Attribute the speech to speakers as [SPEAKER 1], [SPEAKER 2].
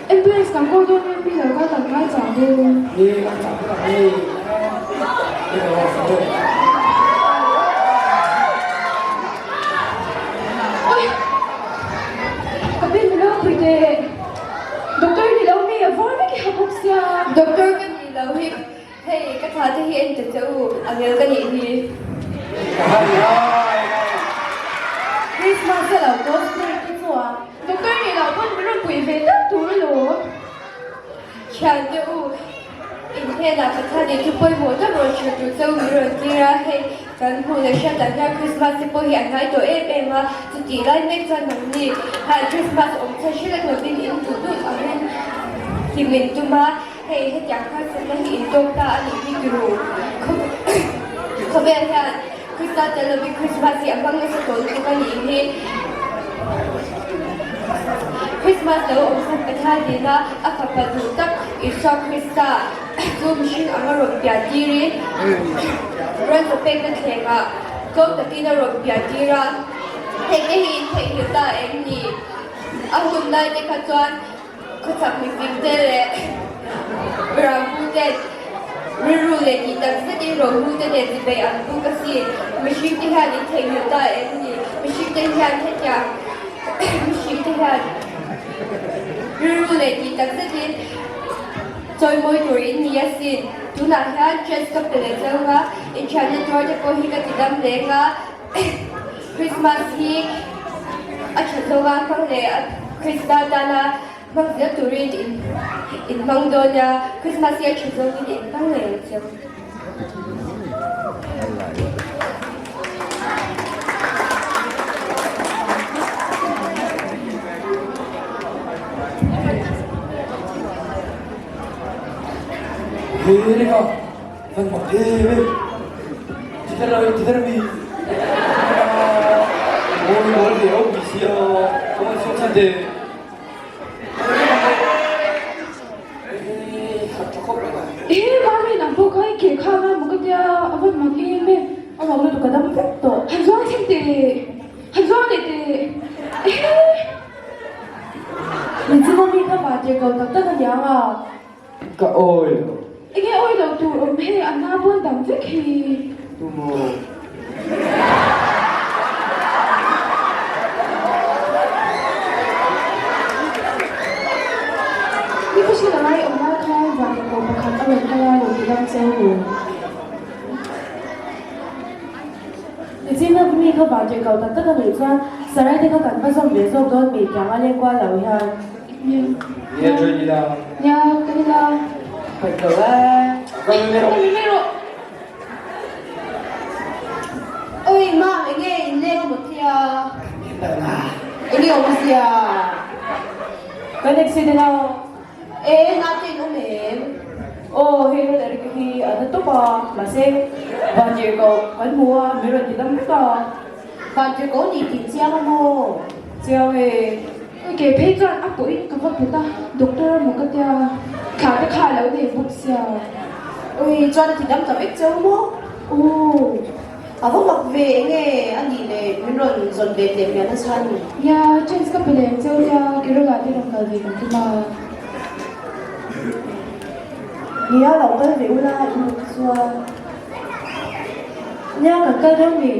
[SPEAKER 1] Ambulance kan call dawn nge mi lo kal kan ngai chang dawn. Oi! Ka pi min lo pui teh. Doctor ni lo mi a var vek i ha bawk sia.
[SPEAKER 2] Doctor ka ni lo hi hei ka tha te hi en ta che u angel ka nih hi.
[SPEAKER 3] Christmas a lo cosplay te chu a.
[SPEAKER 1] Doctor nih loh pawn min rawn puih ve tak tur alawm.
[SPEAKER 2] Thian te u, in hnenah Pathian in thu pawimawh tak rawn hrilh tur che u min rawn tir a, hei kan hmuh leh hriat ah hian Christmas te pawh hi a hnai tawh em em a, chutih lai mek chuan nangni hian Christmas awm chhan hre lek lovin in duh duh angin hlim in tum a, hei hetiang harsatna hi in tawk ta a nih hi turu. Khawvel hian Krista tel lovin Christmas hi a hmang nasa tawh lutuk a nih hi. Christmas lo awm chhan Pathian nena a fapa duh tak Isua Krista chu mihring anga rawn pian tirin ran chawpekna thlengah tlawm takin a rawn pian tir a. Heng te hi in theihnghilh ta em ni? A hun lai te kha chuan Khawchhak mifing te leh Rampu ten rilru leh tih tak zetin Rohu te nen tibei an buk asin. Mihring te hian in theihnghilh ta em ni? Mihring te hian hetiang mihring te hian rilru leh tih tak zetin chawimawi tur in ni asin. Tunah hian chance ka pe leh cheu nga, inthianna tuar te pawh hi ka ti dam leng a. Christmas hi a tha zawng a hmang leh a Krista tana hmang zel turin in in hmang dawn a, Christmas hi a tha zawngin in hmang ngei ang che.
[SPEAKER 1] Ehe mami nang pawh kha i ke kha a maw ka tia a vawn mak em e a mak lutuk ka dam vek tawh han zuang thleng teh han zuang leh teh ehe.
[SPEAKER 3] Min chu mami kha vah tir ko tak tak aniang a.
[SPEAKER 4] Ka awi lo.
[SPEAKER 1] Enge awi lo tur awm hei a hna pawn dam vek hi.
[SPEAKER 4] Tumaw.
[SPEAKER 1] Ni ka hre lo ai awm lai khan vanlawkawh pakhat a rawn kal a lo ti dam cheu lo.
[SPEAKER 3] Nichin a mi kha vantirhkoh tak tak a nih chuan Sarai te kha kan va zawm ve zawk dawn mi tiang a leng kual lo hian.
[SPEAKER 4] Nia join ila.
[SPEAKER 1] Nia kan ila.
[SPEAKER 3] Paih lo e.
[SPEAKER 4] Ka mi mai rawh.
[SPEAKER 1] Ka mi mai rawh.
[SPEAKER 2] Oi mam enge in leng a maw tia. Enge awm zia.
[SPEAKER 3] Kan accident a.
[SPEAKER 2] E nate in awm em?
[SPEAKER 3] Aw hei rawn Eric hi a na tawp a mahse vantirhkoh kan hmu a min rawn ti dam vek a.
[SPEAKER 2] Vantirhkoh nih tih chiang a maw?
[SPEAKER 3] Chiang e.
[SPEAKER 1] Ke phei chuan a pawhin ka va put a, doctor a maw ka tia, thla te kha a lo nei bawk sia.
[SPEAKER 2] Ui, chuan a ti dam ta vek cheu maw?
[SPEAKER 1] Aw.
[SPEAKER 2] A va mak ve enge a nih le min rawn zawn ve teh hmiah nasa a ni.
[SPEAKER 1] Nia, chance ka pe leh cheu nia, Kerala te rawn kal ve kan tum a.
[SPEAKER 3] Nia, lo kal ve ula i hmuh chuan. Nia, kan kal deuh ni.